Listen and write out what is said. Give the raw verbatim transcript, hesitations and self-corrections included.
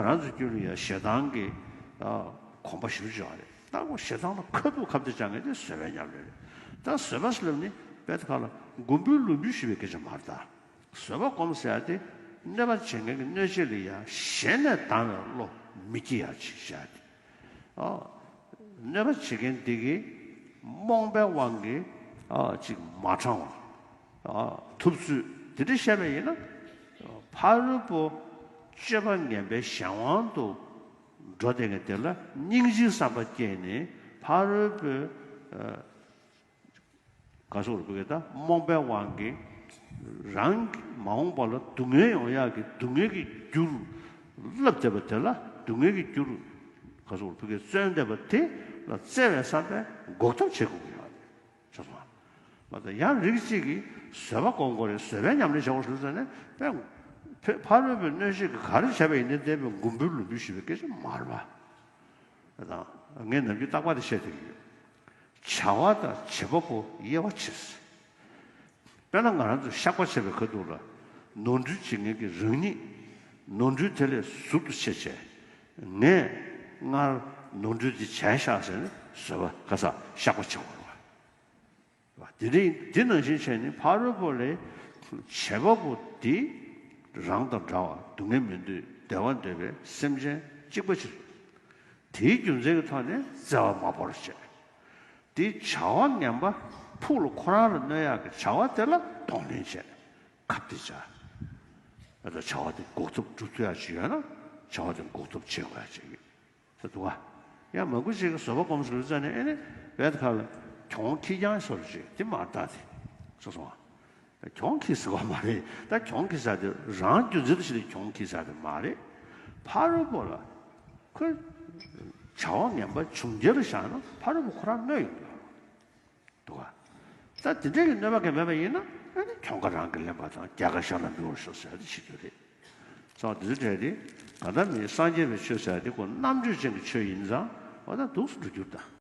ང་རང་ཚོའི་རྒྱུད་ལ་ཡང་ཞེ་སྡང་གི་ཨ་གོམས་པ་ཞེ་པོ་ཅིག་ཡོད་རེད། ད་ཁོ་ཞེ་སྡང་ལ་ཁ་ཐུག་ཁ་གཏད་བཅག་མཁན་དེ་བཟོད་པའི་ཉམས་ལེན་རེད། ད་བཟོད་པ་ཟེར་ལབ་ནི་དཔེ་ཁ་ལ་མགོན་པོའི་ལུས་འབུལ་ཞུ་བའི་སྐད་ཆ་མ་རེད་ད། བཟོད་པ་སྒོམ་ཟེར་ཡ་དེ་གནོད་པ་བྱེད་མཁན་གྱི་གནོད་བྱེད་ལ་ཡང་ཞེ་ནས་སྡང་བའི་བློ་མི་སྐྱེ་ཡ་ཅིག་བྱ་ཡ་དེ། ཨ། གནོད་པ་བྱེད་མཁན་འདི་གིས་རྨོངས་པའི་དབང་གིས་ཨ་ཅིག་མ་དྲང་བ། ཨ་ཐུབ་ཚོད་དེ་འདྲ་བཤད་པ་ཡིན་ན། ཕ་རོལ་པོ་སྤྱོད་པ་ངན་པའི་གཞན་དབང་དུ་འགྲོ་བསྡད་མཁན་དེ་ལ་སྙིང་རྗེའི་བསམ་པ་སྐྱེས་ནས་ཕ་རོལ་པོའི་ཨ་ག་སོགས་རུ་བུ་གེ་ད་རྨོངས་པའི་དབང་གིས་རང་གི་མ་འོངས་པ་ལ་སྡུག་བསྔལ་ཡོང་ཡག་གི་སྡུག་བསྔལ་གྱི་རྒྱུར་བསླབས་བསྡད་པ་དེ་ལ་སྡུག་བསྔལ་གྱི་རྒྱུར་ག་སོགས་རུ་བུ་གེ་བརྩོན་བསྡད་པ་དེ་ལ་བརྩེ་བའི་བསམ་པས་འགོག་ཐབས་བྱེད་དགོས་ཀྱི་ཡོད་རེད། ཤེས་སོང་ང་། མ་གཏོགས་ཡང་རིགས་གཅིག་གིས་བཟོད་པ་སྒོམ་དགོས་རེད། བཟོད་པའི་ཉམས་ལེན་བྱེད་དགོས་ཟེར་ནས་དཔེ་ཕ་རོལ་པོའི་གནོད་བྱེད་ཀྱིས་ག་རེ་བྱས་པ་ཡིན་ནའི་དེ་དཔེ་མགོན་པོའི་ལུས་འབུལ་ཞུ་བའི་སྐད་ཆ་མ་རེད་པ། དང་ངས་ནམ་རྒྱུན་རྟག་པར་དེ་བཤད་བསྡད་ཀྱི་ཡོད། བྱ་བ་དང་བྱེད་པ་པོ་དབྱེ་བ་ཕྱེ་ཟེར། དཔེར་ན་ང་རང་ཚོས་བཤགས་པ་བྱེད་པའི་ཁ་ཐུག་ལ་ནོར་འཁྲུལ་བྱེད་མཁན་གྱི་རང་ཉིད་ནོར་འཁྲུལ་དེ་ལས་ཟུར་དུ་ཕྱེ་བྱས། ངས་སྔར་ནོར་འཁྲུལ་འདི་བྱས་ཤག་ཟེར་ནས་བཟོད་པ་ག་ས་བཤགས་པ་བྱེད་དགོས་རེད་པ། དེ་རིང་འདི་ནང་བཞིན་བྱས་ནས་ཕ་རོལ་པོ་ལས་བྱེད་པ་པོ་འདི་རང་དང་འདྲ་བ་སྡུག་བསྔལ་མི་འདོད་བདེ་བ་འདོད་པའི་སེམས་ཅན་གཅིག་པ་ཕྱིར། དེའི་རྒྱུ་མཚན་གྱི་ཐོག་ནས་བརྩེ་བ་མ་བོར་བྱས། དེའི་བྱ་བ་ངན་པ་ཕུགས་ལ་ཁོ་རང་ལ་གནོད་ཡག་གི་བྱ་བ་དེ་ལ་གདོང་ལེན་བྱས། ཁ་གཏད་བཅག་ཨ་ད་བྱ་བ་དེ་འགོག་ཐབས་སྒྲུབ་ཐུབ་ཡག་ཅིག་ཡོད་ན་བྱ་བ་དེ་འགོག་ཐབས་བྱེད་དགོས་ཡག་ཅིག་ཡོད། ད་འདུག་ག་ཡང་མང་པོ་ཞིག་གིས་བཟོད་པ་སྒོམ་ཟེར་བའི་རྩ་ནས་ཨེ་ནི་བེད་ཁ་ལ་གྱོང་ཁྱི་རྐྱང་བཟོ་འདྲ་ཅིག་དེ་མ་རེད་ད་དེ། སོ་སོ་ཨ། གྱོང་ཁྱི་ཟེར་བ་མ་རེད། ད་གྱོང་ཁྱི་ཟེར་དེ་རང་རྒྱུ་མཚན་དུ་བྱས་ཏེ་གྱོང་ཁྱི་ཟེར་དེ་མ་རེད། ཕ་རོལ་པོ་ལ་ཁོས་བྱ་བ་ངན་པ་བྱུང་རྒྱུ་ལ་བཞག་ན་ཕ་རོལ་པོ་ཁོ་རང་གནོད་ཡོང་གི་ཡོད་རེད། འདུག་ག་ད་དེ་འདྲའི་གི་གནོད་པ་གན་མེད་པ་ཡིན་ན་ཨ་ནི་གྱོང་ཁ་རང་གིས་ལེན་པ་དང་རྒྱལ་ཁ་ཤ་ལ་འབུལ་བར་ཤོག་ཟེར་ཏེ་བྱེད་རྒྱུ་རེད། སོ་དེ་ཚོ་གྲས་དེ་ག་ད་མིན་སངས་རྒྱས་པའི་ཆོས་ཟེར་དེ་ཁོ་རྣམ་དཔྱོད་ཅན་གྱི་ཆོས་ཡིན་ཙང་འོ་ད་འདུག་སེ་འགྲོ་རྒྱུ་རེད་ད།